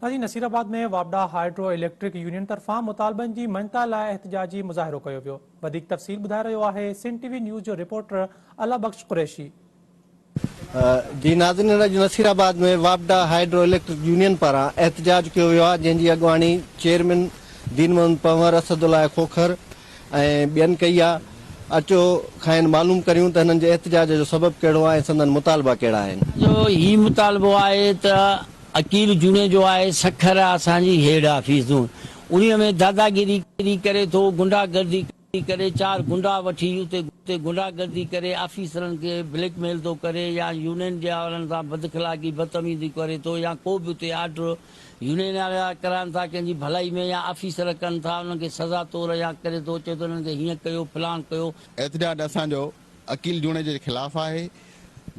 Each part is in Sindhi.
ناظرين نصيرآباد ۾ واپڊا هائيڊرو اليڪٽرڪ يونين طرفان مطالبن جي مڃتا لاء احتجاجي مظاهرو ڪيو ويو. وڌيڪ تفصيل ٻڌائي رهيو آهي سنڌ ٽي وي نيوز جو رپورٽر الله بخش قريشي. جي ناظرين اڄ نصيرآباد ۾ واپڊا هائيڊرو اليڪٽرڪ يونين پاران احتجاج ڪيو ويو آهي جنهن جي اڳواڻي چيئرمين دين محمد پنهور، اسدالله کوکر ۽ ٻين ڪئي آهي. اچو کانئن معلوم ڪريون ته هنن جي احتجاج جو سبب ڪهڙو آهي ۽ سندن مطالبا ڪهڙا آهن. جو هي مطالبو آهي ته عقيل جوڻيجو آهي سکر اسان جي هيڊ آفيس انهي ۾ داداگيري ڪري ٿو گنڊا گردي ڪري چار گنڊا وٺي اتي گنڊا گردي ڪري آفيسرن کي بليڪ ميل ٿو ڪري يا يونين جي وارن سان بداخلاقي بدتميزي ڪري ٿو يا ڪو به اتي آرڊر يونين وارا ڪرائن ٿا ڪنهن جي ڀلائي ۾ يا آفيسر ڪن ٿا انهن کي سزا طور يا ڪري ٿو چئي ٿو انهن کي هيئن ڪيو فلان ڪيو. احتجاج اسان جو عقيل جوڻيجي جي خلاف آهي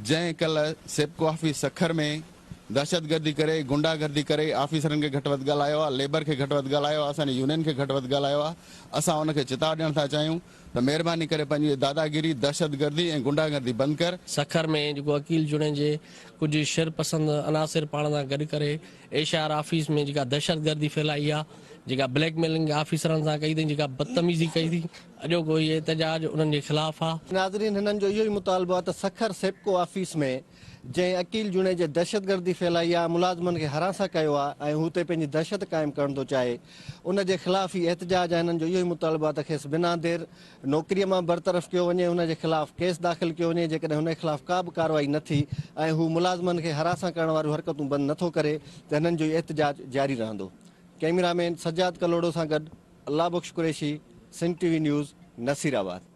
جنهن ڪلهه سيپڪو آفيس سکر ۾ دهشتگردي ڪري گنڊا گردي ڪري آفيسرن کي گهٽ وڌ ڳالهايو آهي ليبر کي گهٽ وڌ ڳالهايو آهي اسان جي يونين کي گهٽ وڌ ڳالهايو آهي اسان ان کي چتاء ڏيڻ ٿا چاهيون ته مهرباني ڪري پنهنجي داداگيري دهشتگردي ۽ گنڊا گردي بند ڪر. سکر ۾ جيڪو عقيل جوڻيجي ڪجهه شر پسند عناصر پاڻ سان گڏ ڪري ايش آر آفيس ۾ جيڪا دهشتگردي ڦهلائي آ، جيڪا بليڪ ميلنگ آفيسرن سان ڪئي اٿئي، جيڪا بدتميزي ڪئي اٿئي، اڄوڪو هي احتجاج انهن جي خلاف آ. ناظرين هنن جو اهو ئي مطالبو آ ته سکر سيپڪو آفيس ۾ جنهن عقيل جوڻيجي دهشتگردي ڦهلائي آ، ملازمن کي هراسان ڪيو آ ۽ هو اتي پنهنجي دهشت قائم ڪرڻ ٿو چاهي ان جي خلاف هي احتجاج آ، هنن جو اهو ئي مطالبو آ ته کيس بنا دير نوڪريء مان برطرف ڪيو وڃي، هن جي خلاف ڪيس داخل ڪيو وڃي، جيڪڏهن هن جي خلاف ڪا به ڪارروائي نه ٿي ۽ هو ملازمن کي هراسان ڪرڻ واريون حرڪتون بند نه ٿو ڪري ته هنن جو هي احتجاج جاري رهندو. ڪئميرا مين سجاد ڪلهوڙو سان گڏ Allah Bakhsh Qureshi, Sindh T V news, Nasirabad.